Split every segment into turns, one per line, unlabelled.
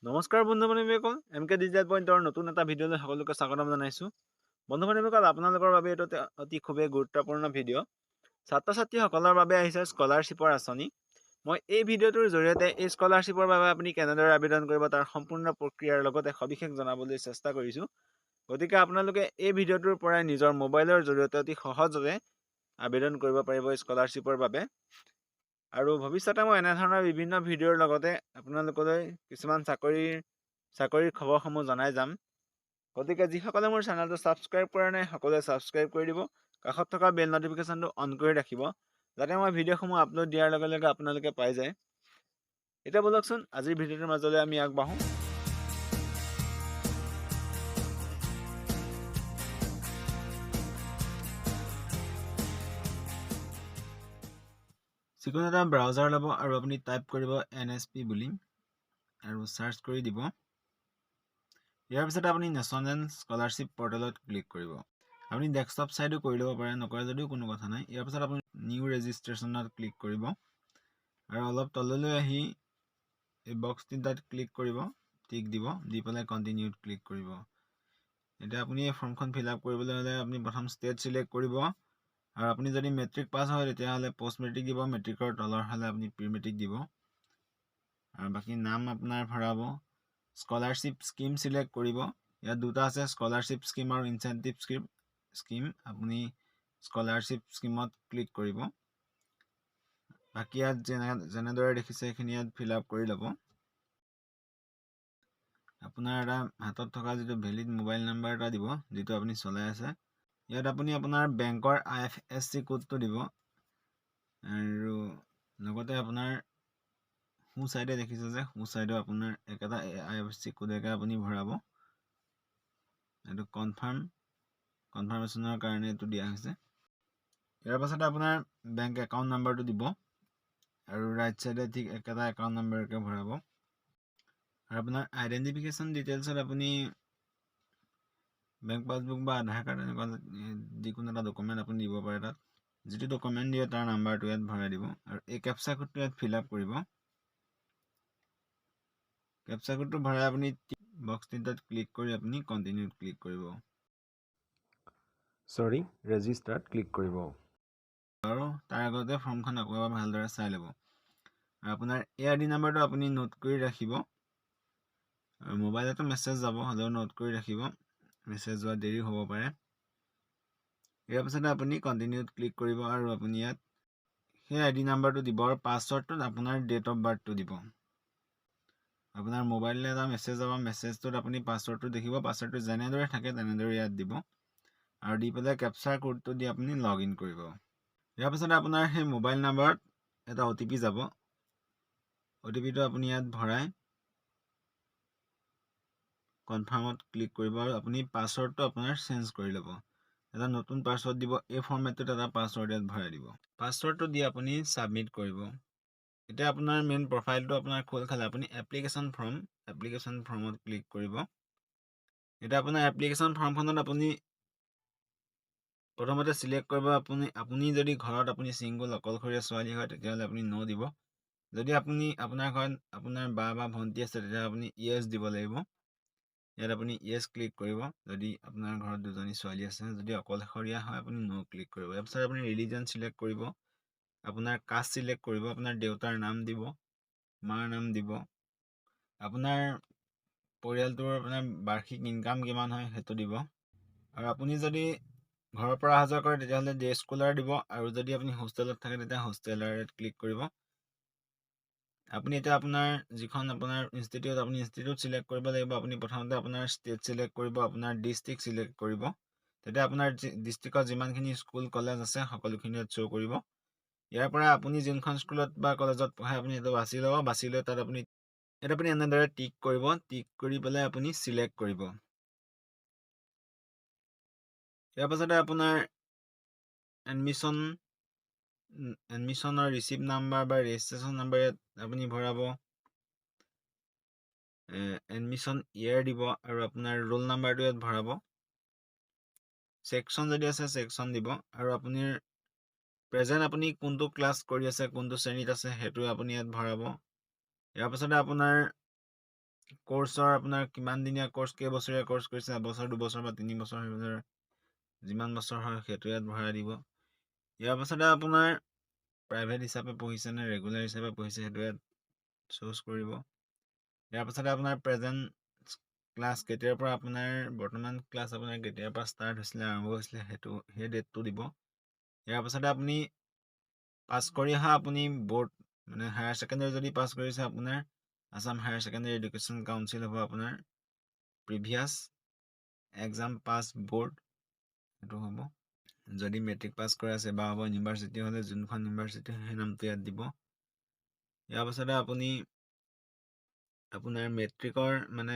নমস্কাৰ বন্ধু বান্ধৱীসকল, M K digital পইণ্টৰ নতুন এটা ভিডিঅ'লৈ সকলোকে স্বাগতম জনাইছোঁ। বন্ধু বান্ধৱীসকল, আপোনালোকৰ বাবে এইটো অতি খুবেই গুৰুত্বপূৰ্ণ ভিডিঅ'। ছাত্ৰ ছাত্ৰীসকলৰ বাবে আহিছে স্কলাৰশ্বিপৰ আঁচনি। মই এই ভিডিঅ'টোৰ জৰিয়তে এই স্কলাৰশ্বিপৰ বাবে আপুনি কেনেদৰে আবেদন কৰিব তাৰ সম্পূৰ্ণ প্ৰক্ৰিয়াৰ লগতে সবিশেষ জনাবলৈ চেষ্টা কৰিছোঁ। গতিকে আপোনালোকে এই ভিডিঅ'টোৰ পৰাই নিজৰ মোবাইলৰ জৰিয়তে অতি সহজতে আবেদন কৰিব পাৰিব স্কলাৰশ্বিপৰ বাবে। আৰু ভৱিষ্যতে মই এনেধৰণৰ বিভিন্ন ভিডিঅ'ৰ লগতে আপোনালোকলৈ কিছুমান চাকৰিৰ খবৰসমূহ জনাই যাম। গতিকে যিসকলে মোৰ চেনেলটো ছাবস্ক্ৰাইব কৰা নাই, সকলোৱে ছাবস্ক্ৰাইব কৰি দিব, কাষত থকা বেল নটিফিকেশ্যনটো অন কৰি ৰাখিব, যাতে মই ভিডিঅ'সমূহ আপলোড দিয়াৰ লগে লগে আপোনালোকে পাই যায়। এতিয়া ব'লকচোন, আজিৰ ভিডিঅ'টোৰ মাজলৈ আমি আগবাঢ়োঁ। যিকোনো এটা ব্ৰাউজাৰ ল'ব আৰু আপুনি টাইপ কৰিব এনএছপি বুলি আৰু চাৰ্চ কৰি দিব। ইয়াৰ পিছত আপুনি নেশ্যনেল স্কলাৰশ্বিপ পৰ্টেলত ক্লিক কৰিব। আপুনি ডেস্কটপ ছাইডো কৰি ল'ব পাৰে, নকৰে যদিও কোনো কথা নাই। ইয়াৰ পিছত আপুনি নিউ ৰেজিষ্ট্ৰেশ্যনত ক্লিক কৰিব আৰু অলপ তললৈ আহি এই বক্স তিনিটাত ক্লিক কৰিব, টিক দিব, দি পেলাই কণ্টিনিউত ক্লিক কৰিব। এতিয়া আপুনি এই ফৰ্মখন ফিল আপ কৰিবলৈ হ'লে আপুনি প্ৰথম ষ্টেট চিলেক্ট কৰিব আৰু আপুনি যদি মেট্ৰিক পাছ হয়, তেতিয়াহ'লে পষ্ট মেট্ৰিক দিব, মেট্ৰিকৰ তলৰ হ'লে আপুনি প্ৰি মেট্ৰিক দিব আৰু বাকী নাম আপোনাৰ ভৰাব। স্কলাৰশ্বিপ স্কীম চিলেক্ট কৰিব। ইয়াত দুটা আছে, স্কলাৰশ্বিপ স্কীম আৰু ইনচেণ্টিভ স্কীম। আপুনি স্কলাৰশ্বিপ স্কীমত ক্লিক কৰিব। বাকী ইয়াত যেনেদৰে দেখিছে, সেইখিনি ইয়াত ফিল আপ কৰি ল'ব। আপোনাৰ এটা হাতত থকা যিটো ভেলিড মোবাইল নাম্বাৰ এটা দিব, যিটো আপুনি চলাই আছে। ইয়াত আপুনি আপোনাৰ বেংকৰ আইএফএছচি কোডটো দিব আৰু লগতে আপোনাৰ সোঁ চাইডে দেখিছে যে, সোঁ চাইডেও আপোনাৰ একেটা আইএফএছচি কোডকে আপুনি ভৰাব। এইটো কনফাৰ্মেশ্যনৰ কাৰণে এইটো দিয়া হৈছে। ইয়াৰ পাছতে আপোনাৰ বেংক একাউণ্ট নাম্বাৰটো দিব আৰু ৰাইট চাইডে ঠিক একেটা একাউণ্ট নাম্বাৰকে ভৰাব। আৰু আপোনাৰ আইডেণ্টিফিকেশ্যন ডিটেইলছত আপুনি বেংক পাছবুক বা আধাৰ কাৰ্ড, এনেকুৱা যিকোনো এটা ডকুমেণ্ট আপুনি দিব পাৰে। তাত যিটো ডকুমেণ্ট দিয়ে, তাৰ নাম্বাৰটো ইয়াত ভৰাই দিব আৰু এই কেপচা কোডটো ইয়াত ফিল আপ কৰিব। কেপচা কোডটো ভৰাই আপুনি বক্স তিনিটাত ক্লিক কৰি আপুনি কণ্টিনিউত ক্লিক কৰিব, চৰি, ৰেজিষ্টাৰত ক্লিক কৰিব। আৰু তাৰ আগতে ফৰ্মখন আকৌ এবাৰ ভালদৰে চাই ল'ব আৰু আপোনাৰ এই আই ডি নাম্বাৰটো আপুনি নোট কৰি ৰাখিব। আৰু মোবাইলতো মেছেজ যাব, হ'লেও নোট কৰি ৰাখিব, মেছেজ যোৱা দেৰি হ'ব পাৰে। ইয়াৰ পিছতে আপুনি কণ্টিনিউত ক্লিক কৰিব আৰু আপুনি ইয়াত সেই আই ডি নাম্বাৰটো দিব আৰু পাছৱৰ্ডটোত আপোনাৰ ডেট অফ বাৰ্থটো দিব। আপোনাৰ মোবাইললৈ এটা মেছেজ যাব, মেছেজটোত আপুনি পাছৱৰ্ডটো দেখিব। পাছৱৰ্ডটো যেনেদৰে থাকে তেনেদৰে ইয়াত দিব আৰু দি পেলাই কেপচাৰ কোডটো দি আপুনি লগ ইন কৰিব। ইয়াৰ পিছতে আপোনাৰ সেই মোবাইল নাম্বাৰত এটা অ'টিপি যাব। অ'টিপিটো আপুনি ইয়াত ভৰাই কনফাৰ্মত ক্লিক কৰিব আৰু আপুনি পাছৱৰ্ডটো আপোনাৰ চেঞ্জ কৰি ল'ব। এটা নতুন পাছৱৰ্ড দিব, এই ফৰ্মেটটোত এটা পাছৱৰ্ড ইয়াত ভৰাই দিব। পাছৱৰ্ডটো দি আপুনি ছাবমিট কৰিব। এতিয়া আপোনাৰ মেইন প্ৰফাইলটো আপোনাৰ খোল খালে। আপুনি এপ্লিকেশ্যন ফৰ্মত ক্লিক কৰিব। এতিয়া আপোনাৰ এপ্লিকেশ্যন ফৰ্মখনত আপুনি প্ৰথমতে চিলেক্ট কৰিব, আপুনি যদি ঘৰত আপুনি ছিংগল অকলশৰীয়া ছোৱালী হয়, তেতিয়াহ'লে আপুনি ন' দিব। যদি আপোনাৰ ঘৰত আপোনাৰ বা বা ভণ্টি আছে, তেতিয়াহ'লে আপুনি য়েছ দিব লাগিব। ইয়াত আপুনি য়েছ ক্লিক কৰিব যদি আপোনাৰ ঘৰত দুজনী ছোৱালী আছে। যদি অকলশৰীয়া হয়, আপুনি ন' ক্লিক কৰিব। ইয়াৰ পিছত আপুনি ৰিলিজন চিলেক্ট কৰিব, আপোনাৰ কাষ্ট চিলেক্ট কৰিব, আপোনাৰ দেউতাৰ নাম দিব, মাৰ নাম দিব, আপোনাৰ পৰিয়ালটোৰ আপোনাৰ বাৰ্ষিক ইনকাম কিমান হয় সেইটো দিব। আৰু আপুনি যদি ঘৰৰ পৰা অহা যোৱা কৰে, তেতিয়াহ'লে ডে স্কলাৰ দিব আৰু যদি আপুনি হোষ্টেলত থাকে, তেতিয়া হোষ্টেলাৰত ক্লিক কৰিব। আপুনি এতিয়া আপোনাৰ যিখন আপোনাৰ ইনষ্টিটিউট, আপুনি ইনষ্টিটিউট চিলেক্ট কৰিব লাগিব। আপুনি প্ৰথমতে আপোনাৰ ষ্টেট চিলেক্ট কৰিব, আপোনাৰ ডিষ্ট্ৰিক্ট চিলেক্ট কৰিব। তেতিয়া আপোনাৰ ডিষ্ট্ৰিক্টত যিমানখিনি স্কুল কলেজ আছে, সকলোখিনি ইয়াত শ্ব' কৰিব। ইয়াৰ পৰা আপুনি যোনখন স্কুলত বা কলেজত পঢ়ে, আপুনি এইটো বাছি ল'ব। বাছি লৈ তাত আপুনি ইয়াত আপুনি এনেদৰে টিক কৰিব। টিক কৰি পেলাই আপুনি চিলেক্ট কৰিব। ইয়াৰ পাছতে আপোনাৰ এডমিশ্যনৰ ৰিচিপ্ট নাম্বাৰ বা ৰেজিষ্ট্ৰেশ্যন নাম্বাৰ ইয়াত আপুনি ভৰাব, এডমিশ্যন ইয়েৰ দিব আৰু আপোনাৰ ৰোল নাম্বাৰটো ইয়াত ভৰাব। ছেকশ্যন যদি আছে, ছেকশ্যন দিব আৰু আপুনি প্ৰেজেণ্ট আপুনি কোনটো ক্লাছ কৰি আছে, কোনটো শ্ৰেণীত আছে, সেইটো আপুনি ইয়াত ভৰাব। ইয়াৰ পাছতে আপোনাৰ কোৰ্চৰ আপোনাৰ কিমান দিনীয়া কোৰ্চ, কেইবছৰীয়া কোৰ্চ কৰিছে, এবছৰ, 2 বছৰ বা 3 বছৰ, সেইবছৰ যিমান বছৰ হয় সেইটো ইয়াত ভৰাই দিব। ইয়াৰ পাছতে আপোনাৰ প্ৰাইভেট হিচাপে পঢ়িছে নে ৰেগুলাৰ হিচাপে পঢ়িছে, সেইটো ইয়াত চুজ কৰিব। ইয়াৰ পাছতে আপোনাৰ প্ৰেজেণ্ট ক্লাছ কেতিয়াৰ পৰা, আপোনাৰ বৰ্তমান ক্লাছ আপোনাৰ কেতিয়াৰ পৰা ষ্টাৰ্ট হৈছিলে, আৰম্ভ হৈছিলে, সেইটো সেই ডেটটো দিব। ইয়াৰ পাছতে আপুনি পাছ কৰি অহা আপুনি বৰ্ড, মানে হায়াৰ ছেকেণ্ডেৰী যদি পাছ কৰিছে, আপোনাৰ Assam higher secondary education council হ'ব আপোনাৰ প্ৰিভিয়াছ এক্সাম পাছ বৰ্ড, সেইটো হ'ব। যদি মেট্ৰিক পাছ কৰা আছে বা হ'ব, ইউনিভাৰ্চিটি হ'লে যোনখন ইউনিভাৰ্চিটি সেই নামটো ইয়াত দিব। ইয়াৰ পাছতে আপুনি আপোনাৰ মেট্ৰিকৰ মানে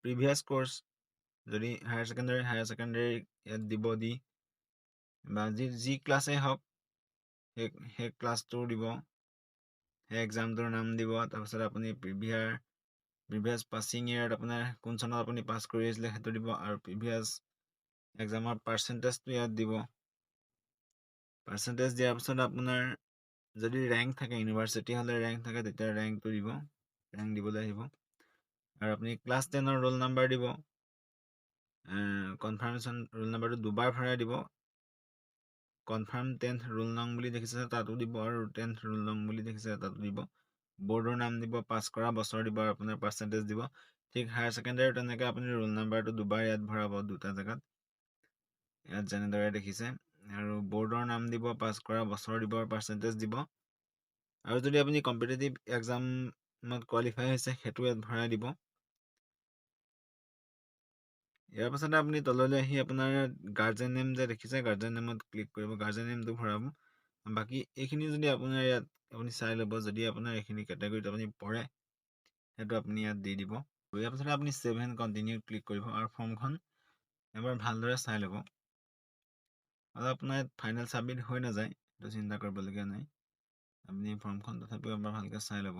প্ৰিভিয়াছ কৰ্চ যদি হায়াৰ ছেকেণ্ডেৰী ইয়াত দিব, দি বা যি যি ক্লাছেই হওক সেই সেই ক্লাছটো দিব, সেই এক্সামটোৰ নাম দিব। তাৰপিছত আপুনি প্ৰিভিয়াছ পাছিং ইয়েৰত আপোনাৰ কোন চনত আপুনি পাছ কৰি আহিছিলে সেইটো দিব আৰু প্ৰিভিয়াছ এক্সামৰ পাৰ্চেণ্টেজটো ইয়াত দিব। পাৰ্চেণ্টেজ দিয়াৰ পিছত আপোনাৰ যদি ৰেংক থাকে, ইউনিভাৰ্চিটি হ'লে ৰেংক থাকে, তেতিয়া ৰেংকটো দিব, ৰেংক দিবলৈ আহিব। আৰু আপুনি ক্লাছ 10ৰ ৰোল নাম্বাৰ দিব। কনফাৰ্মেশ্যন ৰোল নাম্বাৰটো দুবাৰ ভৰাই দিব। কনফাৰ্ম 10th roll নং বুলি দেখিছে তাতো দিব আৰু 10th roll নং বুলি দেখিছে তাতো দিব। বৰ্ডৰ নাম দিব, পাছ কৰা বছৰ দিব আৰু আপোনাৰ পাৰ্চেণ্টেজ দিব। ঠিক হায়াৰ ছেকেণ্ডেৰী তেনেকৈ আপুনি ৰোল নাম্বাৰটো দুবাৰ ইয়াত ভৰাব, দুটা জেগাত, ইয়াত যেনেদৰে দেখিছে। আৰু বৰ্ডৰ নাম দিব, পাছ কৰা বছৰ দিব আৰু পাৰ্চেণ্টেজ দিব। আৰু যদি আপুনি কম্পিটিটিভ এক্সামত কোৱালিফাই হৈছে, সেইটো ইয়াত ভৰাই দিব। ইয়াৰ পাছতে আপুনি তললৈ আহি আপোনাৰ গাৰ্জেন নেম যে দেখিছে, গাৰ্জেন নেমত ক্লিক কৰিব, গাৰ্জেন নেমটো ভৰাব। বাকী এইখিনি যদি আপোনাৰ ইয়াত আপুনি চাই ল'ব, যদি আপোনাৰ এইখিনি কেটেগৰীত আপুনি পৰে, সেইটো আপুনি ইয়াত দি দিব। ইয়াৰ পাছতে আপুনি ছেভ এণ্ড কণ্টিনিউ ক্লিক কৰিব আৰু ফৰ্মখন এবাৰ ভালদৰে চাই ল'ব। আৰু আপোনাৰ ইয়াত ফাইনেল ছাবমিট হৈ নাযায়, সেইটো চিন্তা কৰিবলগীয়া নাই। আপুনি ফৰ্মখন তথাপিও এবাৰ ভালকৈ চাই ল'ব।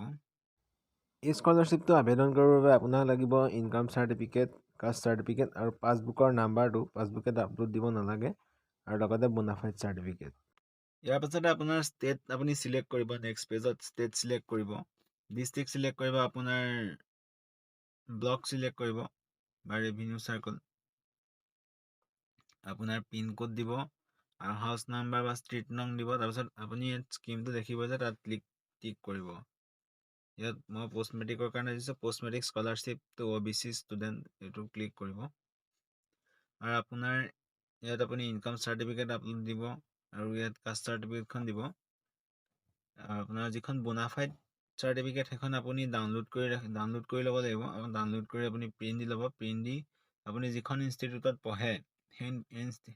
এই স্কলাৰশ্বিপটো আবেদন কৰিবৰ বাবে আপোনাক লাগিব ইনকাম চাৰ্টিফিকেট, কাষ্ট চাৰ্টিফিকেট আৰু পাছবুকৰ নাম্বাৰটো, পাছবুকেট আপলোড দিব নালাগে, আৰু লগতে বোনাফাইড চাৰ্টিফিকেট।
ইয়াৰ পাছতে আপোনাৰ ষ্টেট আপুনি চিলেক্ট কৰিব। নেক্সট পেজত ষ্টেট চিলেক্ট কৰিব, ডিষ্ট্ৰিক্ট চিলেক্ট কৰিব, আপোনাৰ ব্লক চিলেক্ট কৰিব বা ৰেভিনিউ চাৰ্কল, আপোনাৰ পিনক'ড দিব আৰু হাউচ নাম্বাৰ বা ষ্ট্ৰীট নং দিব। তাৰপিছত আপুনি ইয়াত স্কিমটো দেখিব যে তাত ক্লিক টিক কৰিব। ইয়াত মই পষ্ট মেট্ৰিকৰ কাৰণে দিছোঁ, Post Matric Scholarship to OBC Student, এইটো ক্লিক কৰিব। আৰু আপোনাৰ ইয়াত আপুনি ইনকাম চাৰ্টিফিকেট আপলোড দিব আৰু ইয়াত কাষ্ট চাৰ্টিফিকেটখন দিব। আৰু আপোনাৰ যিখন বোনাফাইড চাৰ্টিফিকেট, সেইখন আপুনি ডাউনলোড কৰি ল'ব লাগিব আৰু ডাউনলোড কৰি আপুনি প্ৰিণ্ট দি ল'ব। প্ৰিণ্ট দি আপুনি যিখন ইনষ্টিটিউটত পঢ়ে, সেই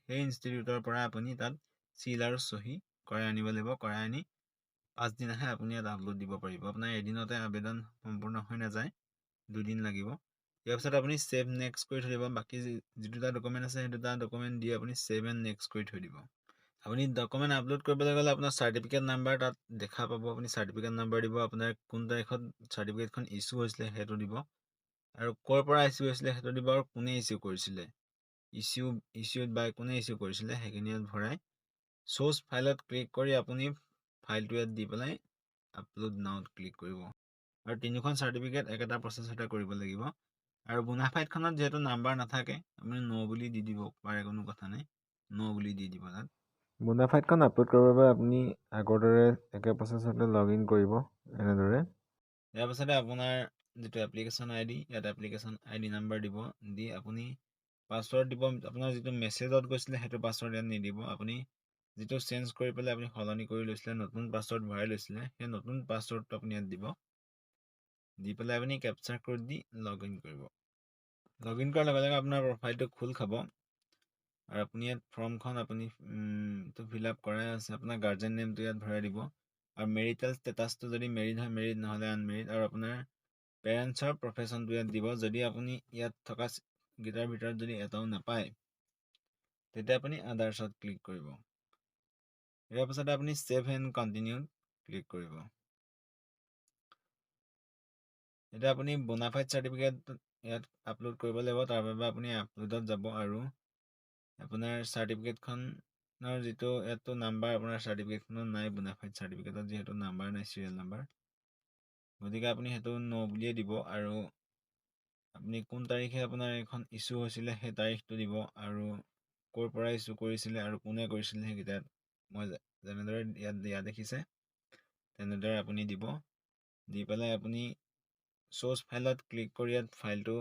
সেই ইনষ্টিটিউটৰ পৰা আপুনি তাত চিল আৰু চহী কৰাই আনিব লাগিব। কৰাই আনি পাছদিনাহে আপুনি ইয়াত আপলোড দিব পাৰিব। আপোনাৰ এদিনতে আবেদন সম্পূৰ্ণ হৈ নাযায়, 2 দিন লাগিব। ইয়াৰ পিছত আপুনি ছেভ নেক্সট কৰি থৈ দিব। বাকী যি দুটা ডকুমেণ্ট আছে, সেই দুটা ডকুমেণ্ট দি আপুনি ছেভ এণ্ড নেক্সট কৰি থৈ দিব। আপুনি ডকুমেণ্ট আপলোড কৰিবলৈ গ'লে আপোনাৰ চাৰ্টিফিকেট নাম্বাৰ তাত দেখা পাব। আপুনি চাৰ্টিফিকেট নাম্বাৰ দিব, আপোনাৰ কোন তাৰিখত চাৰ্টিফিকেটখন ইছ্যু হৈছিলে সেইটো দিব আৰু ক'ৰ পৰা ইছ্যু হৈছিলে সেইটো দিব আৰু কোনে ইছ্যু কৰিছিলে, ইছ্যুড বাই কোনে ইছ্যু কৰিছিলে, সেইখিনি ইয়াত ভৰাই চ'ৰ্চ ফাইলত ক্লিক কৰি আপুনি ফাইলটো ইয়াত দি পেলাই আপলোড নাওত ক্লিক কৰিব। আৰু তিনিখন চাৰ্টিফিকেট একেটা প্ৰচেছতে কৰিব লাগিব। আৰু বোনাফাইডখনত যিহেতু নাম্বাৰ নাথাকে, আপুনি ন' বুলি দি দিব পাৰে, কোনো কথা নাই, ন' বুলি দি দিব তাত।
বোনাফাইডখন আপলোড কৰিবৰ বাবে আপুনি আগৰ দৰে একে প্ৰচেছতে লগ ইন কৰিব এনেদৰে।
ইয়াৰ পাছতে আপোনাৰ যিটো এপ্লিকেশ্যন আই ডি, ইয়াত এপ্লিকেশ্যন আই ডি নাম্বাৰ দিব। দি আপুনি পাছৱৰ্ড দিব। আপোনাৰ যিটো মেছেজত গৈছিলে, সেইটো পাছৱৰ্ড ইয়াত নিদিব। আপুনি যিটো চেঞ্জ কৰি পেলাই আপুনি সলনি কৰি লৈছিলে, নতুন পাছৱৰ্ড ভৰাই লৈছিলে, সেই নতুন পাছৱৰ্ডটো আপুনি ইয়াত দিব। দি পেলাই আপুনি capture code the log in কৰিব। লগ ইন কৰাৰ লগে লগে আপোনাৰ প্ৰফাইলটো খোল খাব আৰু আপুনি ইয়াত ফৰ্মখন আপুনি ফিল আপ কৰাই আছে। আপোনাৰ গাৰ্জেন নেমটো ইয়াত ভৰাই দিব আৰু মেৰিটেল ষ্টেটাছটো যদি মেৰিড হয় মেৰিড, নহ'লে আনমেৰিড। আৰু আপোনাৰ পেৰেণ্টছৰ প্ৰফেশ্যনটো ইয়াত দিব। যদি আপুনি ইয়াত থকা কেইটাৰ ভিতৰত যদি এটাও নাপায়, তেতিয়া আপুনি আদাৰ্ছত ক্লিক কৰিব। ইয়াৰ পাছতে আপুনি ছেভ এণ্ড কণ্টিনিউ ক্লিক কৰিব। এতিয়া আপুনি বোনাফাইড চাৰ্টিফিকেট ইয়াত আপলোড কৰিব লাগিব। তাৰ বাবে আপুনি আপলোডত যাব আৰু আপোনাৰ চাৰ্টিফিকেটখনৰ যিটো ইয়াততো নাম্বাৰ আপোনাৰ চাৰ্টিফিকেটখনত নাই, বোনাফাইড চাৰ্টিফিকেটত যিহেতু নাম্বাৰ নাই, চিৰিয়েল নাম্বাৰ, গতিকে আপুনি সেইটো ন' বুলিয়ে দিব আৰু আপুনি কোন তাৰিখে আপোনাৰ এইখন ইছ্যু হৈছিলে সেই তাৰিখটো দিব আৰু ক'ৰ পৰা ইছ্যু কৰিছিলে আৰু কোনে কৰিছিলে সেইকেইটা মই যেনেদৰে ইয়াত দিয়া দেখিছে তেনেদৰে আপুনি দিব। দি পেলাই আপুনি চ'ৰ্চ ফাইলত ক্লিক কৰি ইয়াত ফাইলটো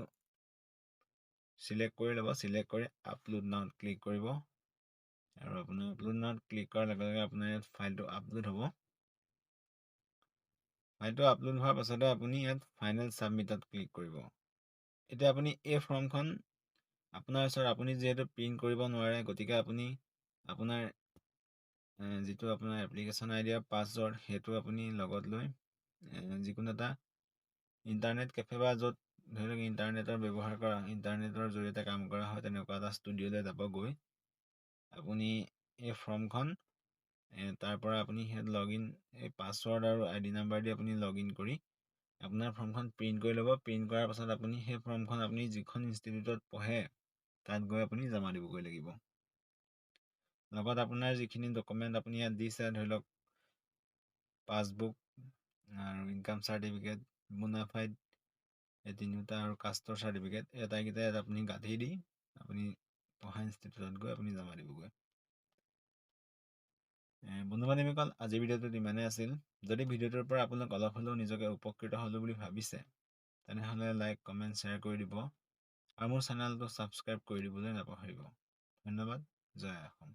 চিলেক্ট কৰি ল'ব। চিলেক্ট কৰি আপলোড নাওত ক্লিক কৰিব আৰু আপোনাৰ আপলোড নাওত ক্লিক কৰাৰ লগে লগে আপোনাৰ ইয়াত ফাইলটো আপলোড হ'ব। ফাইলটো আপলোড হোৱাৰ পাছতে আপুনি ইয়াত ফাইনেল ছাবমিটত ক্লিক কৰিব। এতিয়া আপুনি এই ফৰ্মখন আপোনাৰ ওচৰত আপুনি যিহেতু প্ৰিণ্ট কৰিব নোৱাৰে, গতিকে আপুনি আপোনাৰ যিটো আপোনাৰ এপ্লিকেশ্যন আই ডি আৰু পাছৱৰ্ড সেইটো আপুনি লগত লৈ যিকোনো এটা ইণ্টাৰনেট কেফে বা য'ত ধৰি লওক ইণ্টাৰনেটৰ ব্যৱহাৰ কৰা, ইণ্টাৰনেটৰ জৰিয়তে কাম কৰা হয় তেনেকুৱা এটা ষ্টুডিঅ'লৈ যাব। গৈ আপুনি এই ফৰ্মখন তাৰ পৰা আপুনি সেই লগ ইন এই পাছৱৰ্ড আৰু আই ডি নাম্বাৰ দি আপুনি লগ ইন কৰি আপোনাৰ ফৰ্মখন প্ৰিণ্ট কৰি ল'ব। প্ৰিণ্ট কৰাৰ পাছত আপুনি সেই ফৰ্মখন আপুনি যিখন ইনষ্টিটিউটত পঢ়ে তাত গৈ আপুনি জমা দিবগৈ লাগিব। লগত আপোনাৰ যিখিনি ডকুমেণ্ট আপুনি ইয়াত দিছে, ধৰি লওক পাছবুক আৰু ইনকাম চাৰ্টিফিকেট, বোনাফাইড এই তিনিওটা আৰু কাষ্টৰ চাৰ্টিফিকেট, এই আটাইকেইটা ইয়াত আপুনি গাঁঠি দি আপুনি পঢ়া ইনষ্টিটিউটত গৈ আপুনি জমা দিবগৈ। বন্ধু বান্ধৱীসকল, আজিৰ ভিডিঅ'টোত ইমানেই আছিল। যদি ভিডিঅ'টোৰ পৰা আপোনালোক অলপ হ'লেও নিজকে উপকৃত হ'লো বুলি ভাবিছে তেনেহ'লে লাইক, কমেণ্ট, শ্বেয়াৰ কৰি দিব আৰু মোৰ চেনেলটো ছাবস্ক্ৰাইব কৰি দিবলৈ নাপাহৰিব। ধন্যবাদ। জয় অসম।